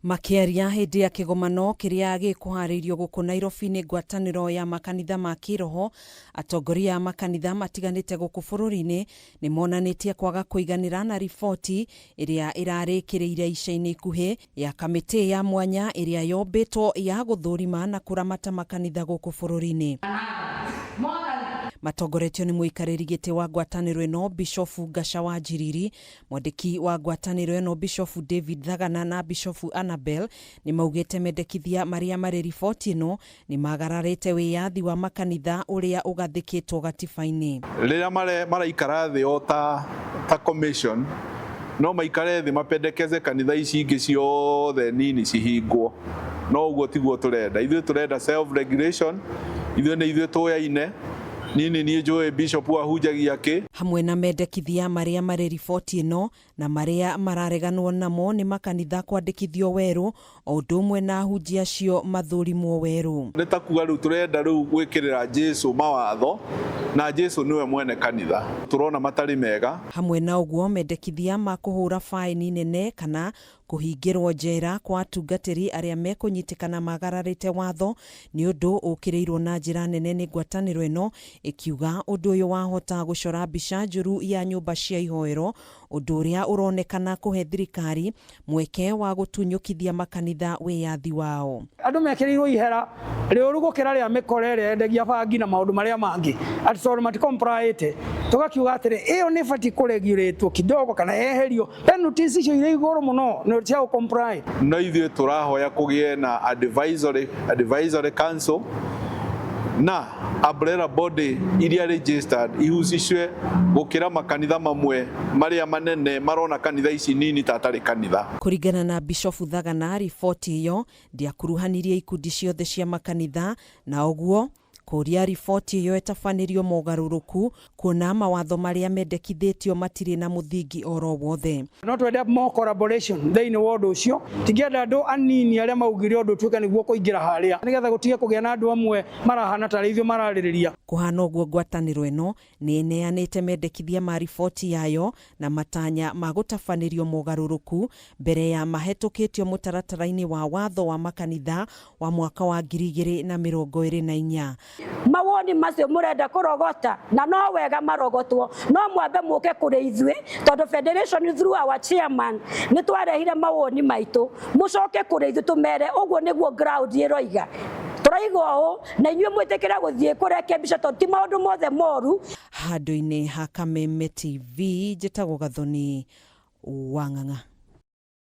Makĩaria hĩndĩ ya kĩgomano kĩrĩa gĩkũharĩirio gũkũ Nairobi nĩ ngwatanĩro ya makanitha ma kĩroho, atongoria a makanitha matiganĩte gũkũ bũrũri-inĩ nĩ monanĩtie kwaga kũiganĩra na riboti ĩrĩa ĩrarĩkĩrĩire ica-inĩ ikuhĩ ya kamĩtĩ ya mwanya ĩrĩa yombĩtwo ya gũthũrima na kũramata makanitha gũkũ bũrũri-inĩ. Matongoretio nĩ mũikarĩri gĩtĩ wa ngwatanĩro ĩno Bishofu Ngaca wa Njiriri, Mwandĩki wa ngwatanĩro ĩno Bishofu David Thagana na Bishofu Annabel nĩ maugĩte mendekithia marĩa marĩ riboti ĩno nĩ magararĩte wĩyathi wa makanitha ũrĩa ũgathĩkĩtwo gatiba-inĩ. Rĩrĩa maraikara thĩ o ta ta commission no maikare thĩ mapendekeze kanitha ici ingĩ ciothe nini cihingwo, no ũguo tiguo tũrenda. Ithuĩ tũrenda self regulation, ithuĩ nĩ ithuĩ tũyaine. Niĩ nĩ niĩ njũĩ bishop ahunjagia kĩ. Hamwe na mendekithia marĩa marĩ riboti ĩno na marĩa marareganwo namo nĩ makanitha kwandĩkithio werũ o ũndũ ũmwe na ahunjia acio mathũrimwo werũ. Nĩ ta kuga rĩu tũrenda rĩu gwĩkĩrĩra Jesu mawatho na Jesu nĩwe mwene kanitha. Tũrona matarĩ mega. Hamwe na ũguo mendekithia ma kũhũra faĩni nene kana Kũhingĩrwo njera kwa atungatĩri arĩa mekũnyitĩkana magararĩte watho nĩ ũndũ ũkĩrĩirwo na njĩra nene nĩ ngwatanĩro ĩno, ĩkiuga ũndũ ũyũ wahota gũcora mbica njũru ya nyũmba cia ihoero, ũndũ ũrĩa ũronekana kũhe thirikari mweke wa gũtunyũkithia makanitha wĩyathi wao. Andũ mekĩrĩirwo ihera rĩũru gũkĩra rĩa mĩkora ĩrĩa yendagia bangi na maũndũ marĩa mangĩ, atĩ tondũ mati comply-ĩte. Tũgakiuga atĩrĩ, ĩyo nĩ ĩbatiĩ kũ regulate-wo kidogo kana yeherio. Penalties icio irĩ igũrũ mũno nĩ cia gũ comply. No ithuĩ tũrahoya kũgĩe na advisory council na umbrella body iria registered ihusishwe gũkĩra makanitha mamwe marĩa manene marona kanitha ici nini ta atarĩ kanitha. Kũringana na Bishofu Thagana, riboti ĩyo ndĩakuruhanirie ikundi ciothe cia makanitha na ũguo kũria riboti ĩyo ĩtabanĩrio mogarũrũku kuona mawatho marĩa mendekithĩtio matirĩ na mũthingi oro wothe. No twende more collaboration thĩinĩ wa ũndũ ũcio. Tingĩenda andũ anini arĩa maugire ũndũ ũtuĩke nĩguo kũingĩra harĩa, nĩgetha gũtige kũgĩa na andũ amwe marahana tarĩ ithuĩ mararĩrĩria. Kũhana ũguo ngwatanĩro ĩno nĩ ĩneanĩte mendekithia ma riboti yayo na matanya ma gũtabanĩrio mogarũrũku mbere ya mahetũkĩtio mũtaratara-inĩ wa watho wa makanitha wa mwaka wa 2024. Mawoni macio mũrenda kũrogota na no wega marogotwo, no mwambe mũke kũrĩ ithuĩ tondũ federation through our chairman nĩ twarehire mawoni maitũ, mũcoke kũrĩ ithuĩ tũmere ũguo nĩguo ground ĩroiga. Tũraiga ũũ na inyuĩ mwĩtĩkĩre gũthiĩ kũrekebisha tondũ ti maũndũ mothe moru. Handũ-inĩ ha Kameme TV, njĩtagwo Gathoni Wang'ang'a.